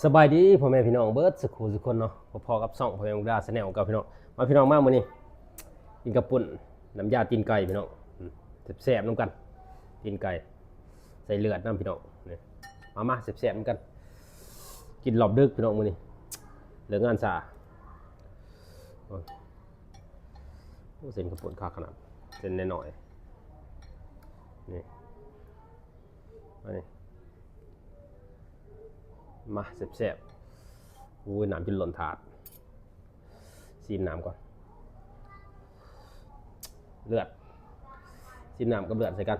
ສະບາຍດີພໍ່ແມ່ພີ່ນ້ອງເບິດສູ່ຄູ່ສູ່ຄົນເນາະ, ພໍ້ກັບຊ່ອງພໍ່ແມ່ມຸກດາ Channel ເກົ່າພີ່ນ້ອງ. ມາພີ່ນ້ອງ ມາມື້ນີ້ກິນເຂົ້າປຸ້ນນ້ຳຢາຕີນໄກ່ພີ່ນ້ອງ, ອືມ ແຊບໆນຳກັນ. ຕີນໄກ່ໃສ່ເລືອດນຳພີ່ນ້ອງ, ນີ້ ມາໆ ແຊບໆນຳກັນ. ກິນຮອບດຶກພີ່ນ້ອງມື້ນີ້ ເລີກງານຊ້າ. ໂອ້ຍ ໂອ້ ເສັ້ນເຂົ້າປຸ້ນຄັກຂະໜາດ, ເສັ້ນນ້ອຍໆ ນີ້ ອັນນີ້ ມາແຊບໆ. ໂອ້ຍ ນ້ຳຈົນລົ້ນຖາດ. ຊີມນ້ຳກ່ອນ. ເລືອດ ຊີມນ້ຳກັບເລືອດໃສ່ກັນ.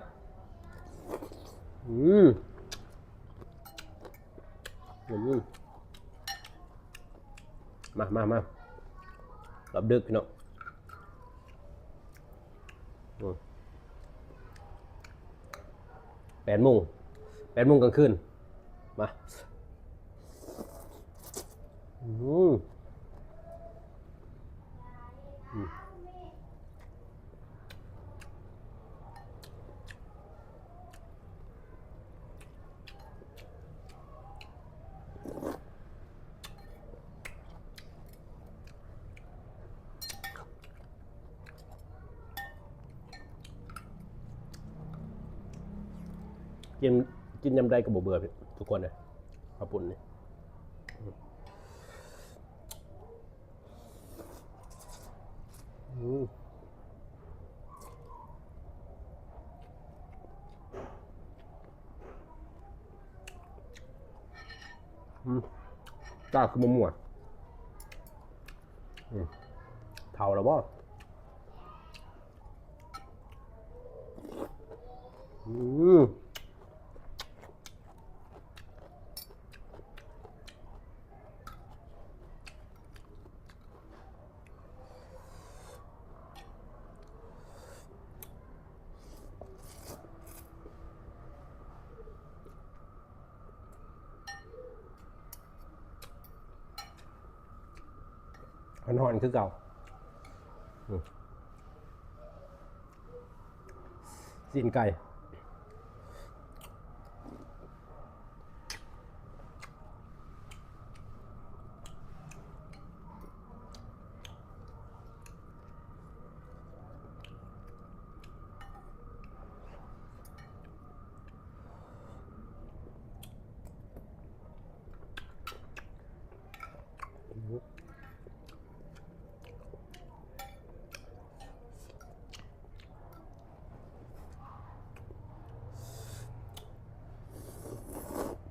ອືມ ອືມ ມາ ມາ ມາ ຮອບດຶກພີ່ນ້ອງ. ອືມ ແປດໂມງ ແປດໂມງກາງຄືນ. ມາ ອືມ ອືມ ກິນ ກິນຍາມໃດກໍບໍ່ເບື່ອ ທຸກຄົນເອີຍ ເຂົ້າປຸ້ນນີ້. ອືມ ອືມ ຕາຄືບໍ່ມ່ວນ. ອືມ ເຖົ້າແລ້ວບໍ່? ອືມ ຮ້ອນໆຄືເກົ່າ. ອືມ ຊີ້ນໄກ່.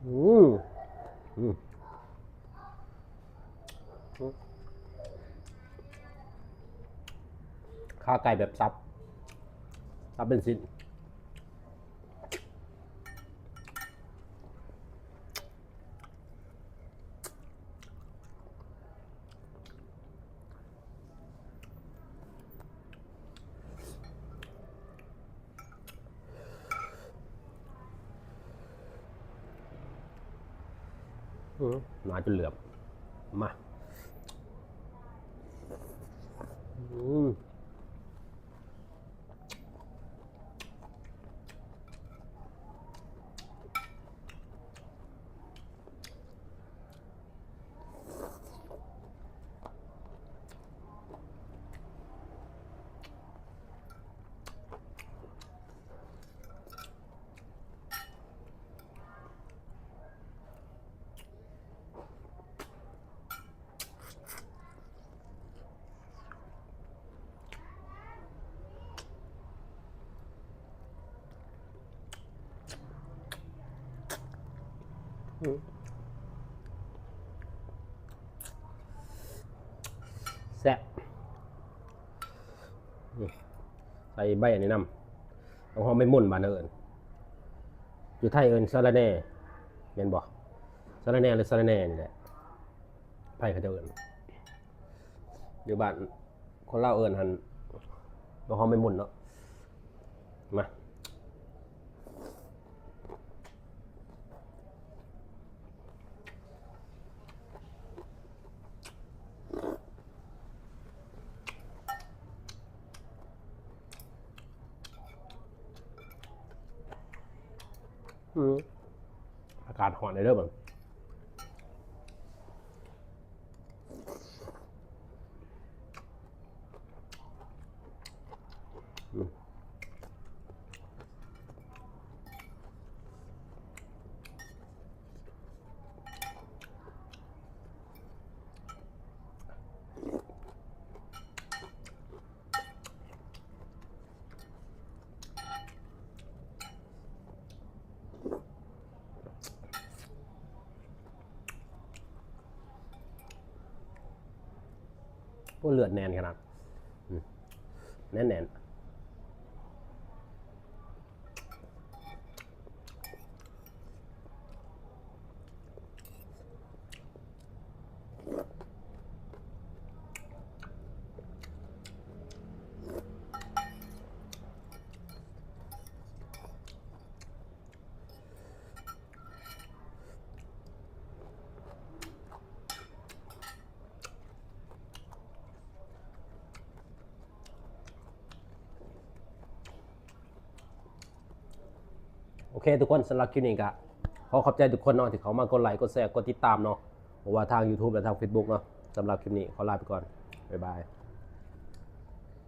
ອືມ ອືມ ຂາໄກ່ແບບສັບ ສັບເປັນຊິ້ນ. ອືມ ໜ້າຈົນເຫຼືອບ ມາ ອືມ. ອືມ ແຊບ ອືມ ໃສ່ໃບອັນນີ້ນຳ. ເອົາຫອມໃບໝຸ່ນ ບ້ານເຮົາເອີ້ນ, ຢູ່ໄທເອີ້ນສະລະແໜ່ ແມ່ນບໍ່? ສະລະແໜ່ ຫຼື ສະລະແໜ່ນີ້ແຫຼະ ໄທເຂົາເຈົ້າເອີ້ນ. ຢູ່ບ້ານຄົນລາວເອີ້ນຫັ້ນ ເອົາຫອມໃບໝຸ່ນເນາະ. ມາ. ອືມ ອາກາດຮ້ອນເດີເບິ່ງ. ໂອ້ ເລືອດແໜ້ນຂະໜາດ ອືມ ແໜ້ນໆ. ໂອເຄທຸກຄົນ, ສຳລັບຄລິບນີ້ກໍຂໍຂອບໃຈທຸກຄົນເນາະ ທີ່ເຂົ້າມາກົດໄລ ກົດແຊ ກົດຕິດຕາມເນາະ ບໍ່ວ່າທາງ YouTube ແລະ ທາງ Facebook ເນາະ. ສຳລັບຄລິບນີ້ຂໍລາໄປກ່ອນ ບາຍບາຍ.